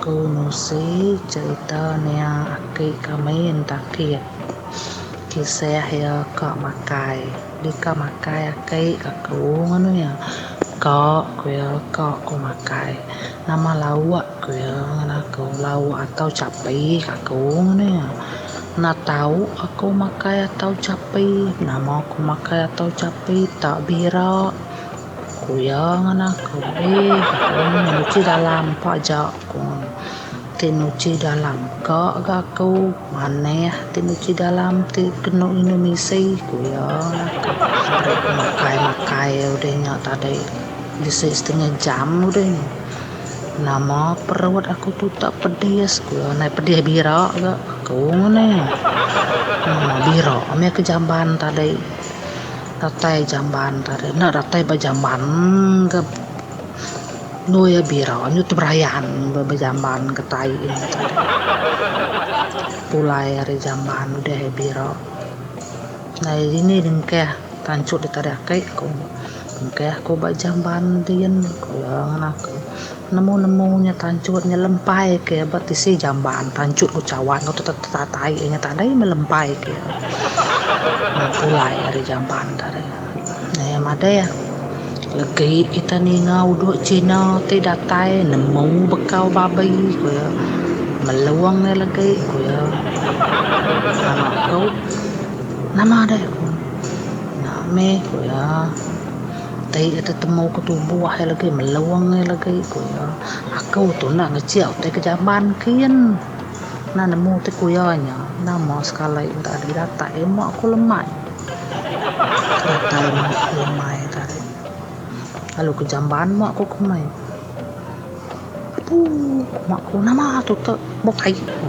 Aku nusi cherita nia aki kami entakit. Kisah iya ka makai. Deka makai aki aku nganu iya. Ka ku iya ka ku makai. Nama lauk ku iya ngan aku lauk atau chapi ka aku nganu iya. Enda tau aku makai atau chapi. Nama ku makai atau chapi tak bira. Ku iya ngan aku eh aku nuchi dalam pa aja ku ti nuchi dalam ka ga aku manah ti nuchi dalam ti kenu inu misi ku iya ngan aku. Beri ku makai makai udah nya tadi bisi setengah jam udah nya nama perut aku tu tak pedis ku iya ndai pedis bira ga aku ngene nama bira meh ke jamban tadi. Datai jamban tadi enda datai ba jamban ga endur iya bira nyu teberayan ba jamban ga tai nya tadi. Pulai ari jamban udah iya bira ndai dini dengkah tanchut da tadi ake ku. Dengkah ku ba jamban din ku iya ngan aku. Nemu nemu nya tanchut nya lempai ke ba tisi jamban tanchut ku chawan ku tai nya tadi meh lempai ke pulai ari jamban tadi. Nya madeh legi kita ninga udok cina ti datai nemu bekau babi ku iya melung iya legi ku iya. Nama ku nama deh ku nya meh ku iya. Ti iya tetemu ke tubuh iya legi melung iya legi ku iya. Aku tu enda ngechik utai ke jamban kin. Enda nemu ti ku iya nya nama sekali enda agi datai ema ku lemai. Datai ema ku lemai tadi lalu ke jamban ema ku ke mei. Apu ku ema ku nama tu te bukai ku.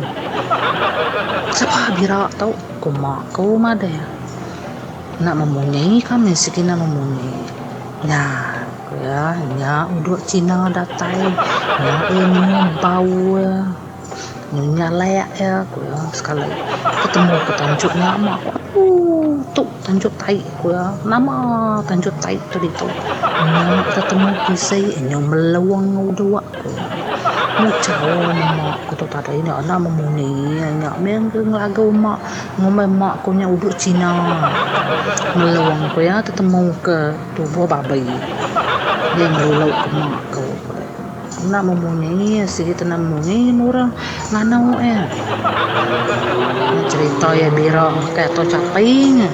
Sapa bira tu ku ema ku madai. Enda memunyi kami sigi enda memunyi. Nya ku iya nya udok cina datai nya iya nyium bau iya nyu nyalek iya ku iya sekali tetemu ke tanchut nya mah ooh tu tanchut tai ku iya nama tanchut tai tu ditu nya tetemu bisi nyu melung udok ku iya. Muchau mema ku tu tadi nya enda memunyi nya meh ke ngelagu ema. Ngumbai ema ku nya udok cina melung ku iya tetemu ke tubuh babi iya ngelulu ke ema ku. Enda memunyi sigi tena memunyi meh orang nganu iya. Nya cherita iya bira makai atau chapi nya.